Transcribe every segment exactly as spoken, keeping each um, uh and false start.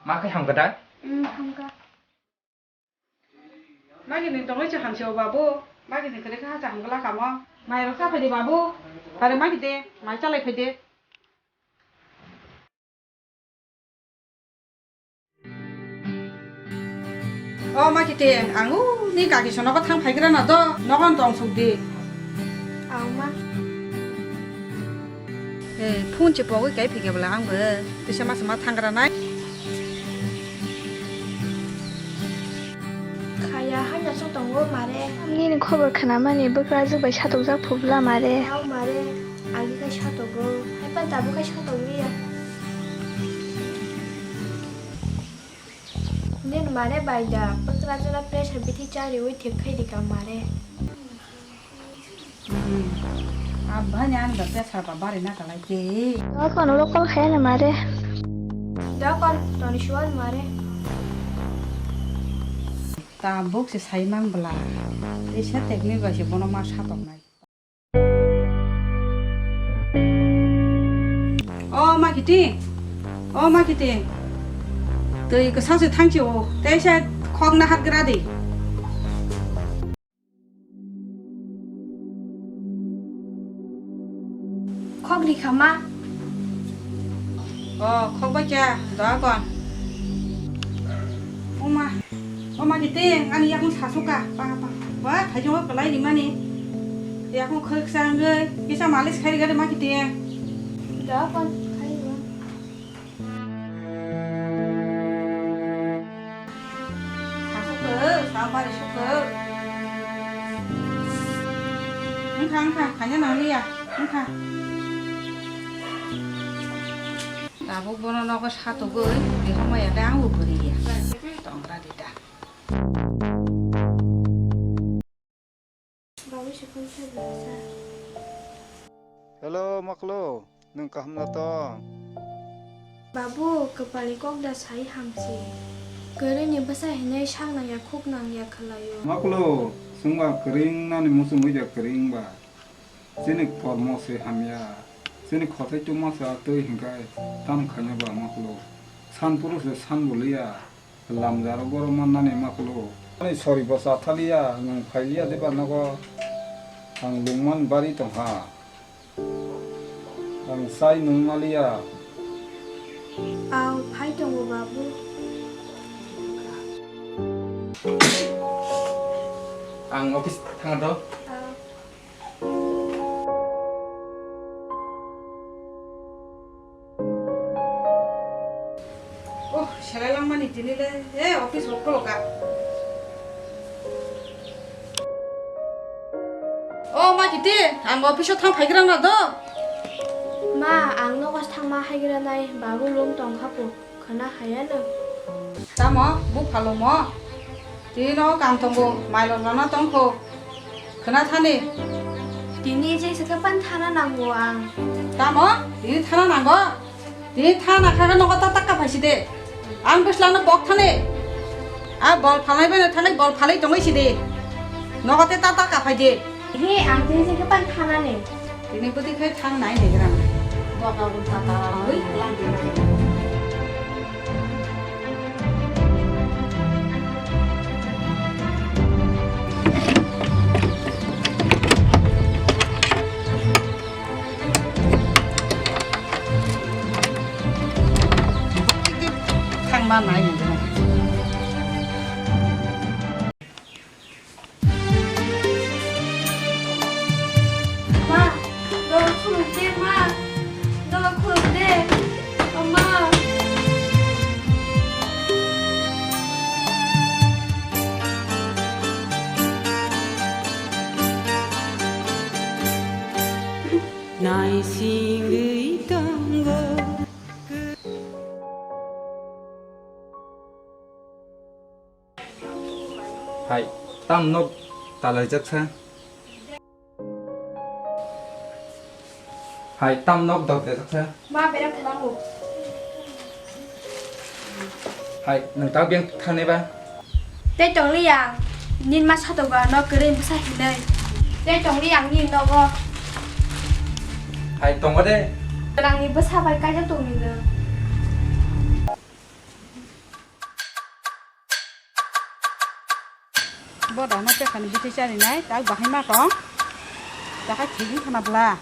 Ma khe hamkha da? Hmm, hamkha. Magini tongwi se hamsio babu. Magini kwrwi kha hacha hamgwlak kamo. Mairok cha phaidi babu. Tare magide, mai chalai phaidi. O ma kiti, ang uni kaki sono ko thang phaigra na do, nogon tong suk di. Ang ma. Eh, phone se pogwi kai phige bwla ang bo. Tisa ma sama thangra nai. Khaya hanya so tongo mare. Nini khobor khnamani bwkrajwk bai satokjak phubla mare. Hao mare, agi kai satogo. Haipan tabuk kai satokliya. Nini mare bai da, bwkrajwk pressure bithi chariwi thik khai di ka mare. Hmm. Abhani ani ba pressure ba bari na kalai ke. Dokon ro call khaina mare. Dokon toni suan mare. Tabuk se sai mang bwla. Tisa tekni ba se bono ma satok nai. O ma kiti. O ma kiti. Twi kwsa se thang chi o. Tei se khok na hat gra di. Khok ri kha ma. O, khok bai kya, da kon. O ma, o ma kiti, ani yakung sasuka, pa, pa. Wa, thajung o kalai ri mani. Yakung khok sa ngai, kisa malis khai ri gari ma kiti. Da kon, khai ri. Sasukho, sambar sukho. Wngkha, wngkha, khaina nangliya, wngkha. Tabuk bono nogo satugwi, tei hamya khe ang bo kwrwi ya. Tongra di da. Hello, maklo, nwng kaham na tong? Babu, kwpalni kok da sai hamsi. Kwrwini bwsa hinwi sak nangya, khuk nangya khwlaio. Maklo, chwngba kwrwi wngnani muchungwi da kwrwi wngba. Chini kormo se hamya. Chini khotai tongma se a twi hinkhai tam khaina ba maklo. San puro se san boliya. Lamjaro borok mannani maklo. Ani sori bo chathaliya, nwng phailiya diba nogo. Ang lungman bari tongkha. Ang chai nung maliya. Ang phai tongo, babu. Ang office thangdo. Ang. Oh, selai langmani tini le, eh, office bo khulukha. Oh, ma kiti, ang office o thang phaigrana do. Ma, ang nogo thangma haigranai, babu lung tongkha po, khwna hayano. Tamo, buphalo mo? Tini nogo kam tongo, mailok rana tongkho. Khwna thani. Tini je se kapan thana nango ang. Tamo? Tini thana nango? Tini thana khaga nogo ta taka phaisi de. Ang bwslano bok thani. A bol phalai bai thani bol phalai tongwi si de. Nogo te ta taka phai de. He, ang tini je kapan thana ne. Tini bwtwi khai thang nai nai gram. Boka ulta ta oi lang. Thangma nai nai. Ma, dol khuluk de, ma. Dol khuluk de, ma. Naisingwi tongo. Hai, tam nok talaijak sa. Hai, tam nok dok dejak sa. Ma, bera kulango. Hai, nwng ta beng thani ba? Tei tongli yang, nin ma satoga no kwrwi bwsa hinwi. Tei tongli yang nin nogo. Hai, tongo de. Rangni bwsa bai kaijak tongni nwng. Bo dono tekhani bithi charinai, tak bahai ma tong. Takai thigin khana bla.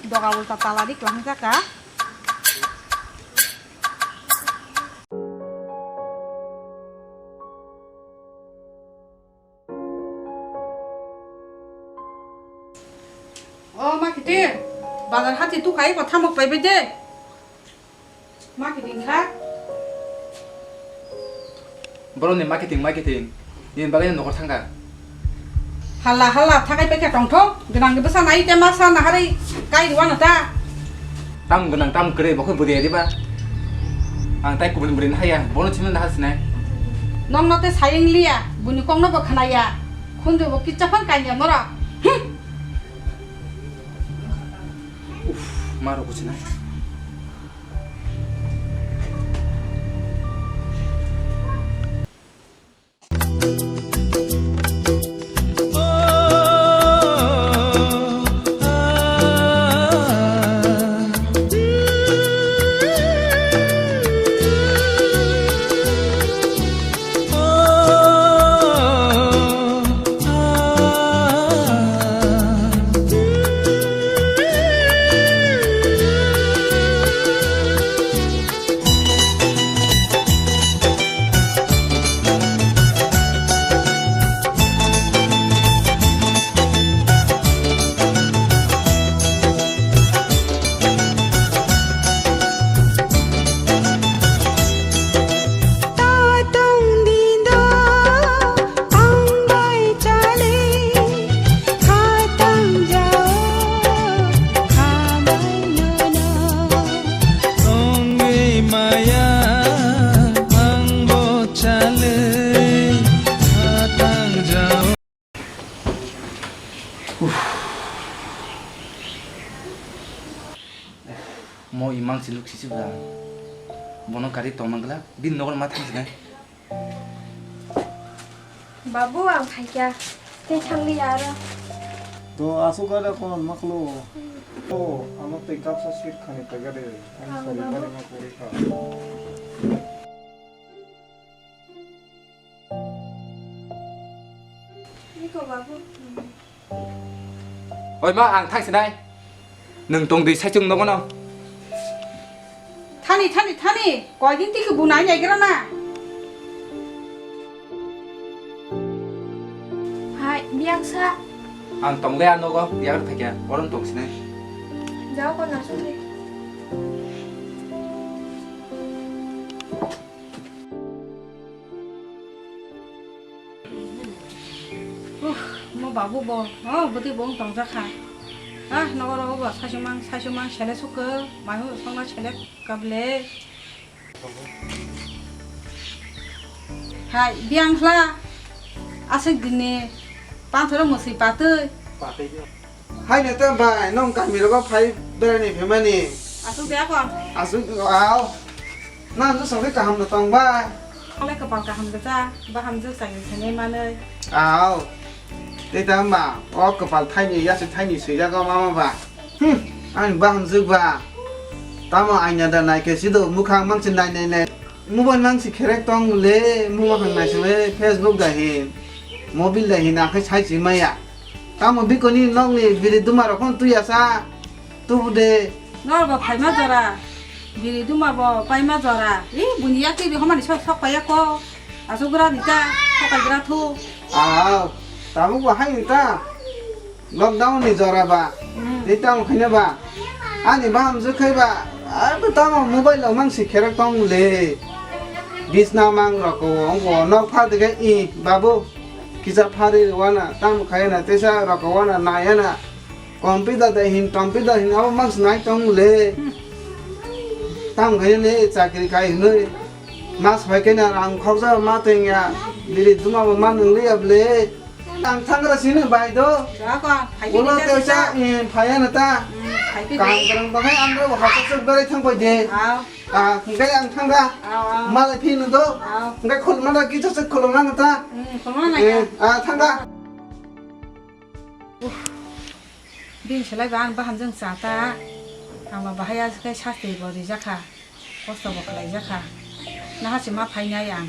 Doga ulta tala dik lang jaka. O ma kiti, bazar hati tu kai ko thamok pai bai de. Ma kiti kha. Borok ni marketing, marketing. Ni bagwi nokor thangkha. Halla halla thakai paikha tongthok, gwnang ni bwsa nai te ma sa naharwi kai rwano ta. Tam gwnang tam kwrwi bo khe bwrwi riba. Ang tai kubun bwrwi nahaya, bono chimno nahar sinai. Nokno te sayang liya, buni kokno bo khnaya. Khunju bo kicha phan kanya norok. Hmm. Uff, ma rok sinai. Tongwi maya ang bo chalwi khatang jao. Mo imang si luk sisi bra. Bono gari tong mangla, bin nogor ma thang sinai. Babu, ang phaikha. Tei thangli aro. To asuk gada kon maklo. To ano tei kapsa sir khani pegade. Ang sari bari maklo rikha. Niko babu. Oi ma, ang thang sinai. Nwng tong di saichung nogo no. Thani, thani, thani. Koi din tiki bunai nai gra na. Hai, biyang sa. Ang tong le ano go, biyang thakya. Oron tong sinai. Jao ko na sung di. Uh, mo babu bo, oh, bwtwi bo wng tongjakha. Ah, nogoro bo saichumang, saichumang sele sukho, mai hwnwi songna sele kable. Hai, biyang hla, aswk dinni panthoro mwswi patwi. Patwi. Hai neta bai, nong kami rogo phai berai ni phemani. Asuk de ako. Asuk, aw. Na, asuk sangre kaham no tong bai. Kale kapal kaham de cha, baham juk sai thene manai. Aw. Tei ta ma, o kapal thaini, yasik thaini sui jago mama ba. Hmm, ang baham juk ba. Tamo aina da nai ke sido mukhang mang sin nai nai nai. Mobile mang si kherek tong le, mobile hang nai sile, Facebook da hin, mobile da hin, akhai sai si maya. Tamo bikoni nokni biri duma rok phone tuya sa, tubu de. Nor bo phaima jora, biri duma bo paima jora. I bundi yak twi bi homani sok sok paya ko. Asu gra dita, sok gra thu. Ah, tamo bo hai ta. Lockdown ni jora ba, hmm, tei tamo khaina ba, ani baham je khai ba, abo tamo mobile o mang si kherek tong le. Bisna mang rok o, ongko nok pha de khe, i, babu, kisa phari wana, tamo khayana, tesa rok o wana, nayana, computer da hin, computer hin, abo mang si nai tong le. Hmm. Tamo khaina le, chakri khai hinoi, mas phai khe na rang khoksa ma tengya, biri duma bo ma nung le ya ble. Ang thangra sini bai do. Jaga, phai ulo bini tesa, tesa. Eh, phaya na ta. Hmm, phai bini. Kang kerang bahai ang ro hasa suk berai thang pai de. Aw. Ah, hingkai ang thangra. Aw, aw. Malai phi nu do. Aw. Hingkai khulma da kisa suk khulma na ta. Hmm, khulma na ya. Eh, ah, thangra. Bini selai ba ang bahan jeng cha ta. Ang ba bahai ajikai sasti bo rijak kha. Kosto bo khlai jak kha. Naha se ma phai nai ang.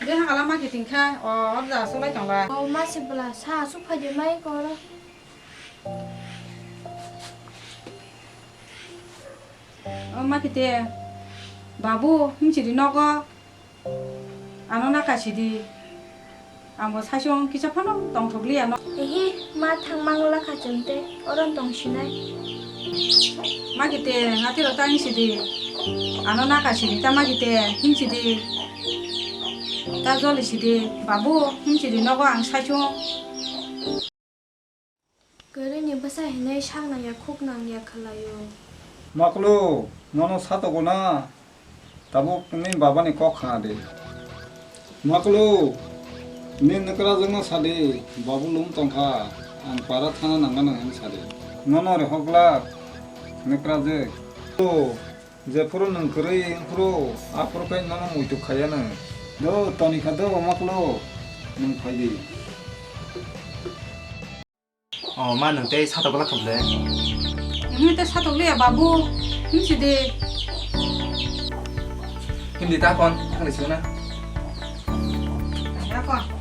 Tei hangala ma kiting kha, o, orda sulai tongla. O, ma se bwla, sa asuk phai de mai koro. O, ma kite, babu, himchiri nogo, ano naka sidi. Ang bo saichung kisa phano tongthok liya no. Ehe, ma thang mang la kha chwng tei, oro tong sinai. Ma kite, ngati ro tang sidi. Ano naka sidi, ta ma kite, himchidi. Ta joli sidi, babu, himchidi nogo ang saichung. Kwrwini bwsa hinwi sak nangya, khuk nangya khlaio. Maklo, nono satogo na? Tabuk ni babani kok khna di. Maklo, ni nwkrajwkno sadi, babu lum tongkha, ang para thana nangmano hwn sadi. Nono rehok glak, nwkrajwk. O, jephuru nwng kwrwi wngphuru, aphuru khe nono muitu khayano. Do, tonikha do, maklo, nwng phaidi. O ma, nwng tei satok glak kha bwle? Nwng tei satok liya, babu. Himsi di. Himdi ta kon, thangni sibuna. Yakon.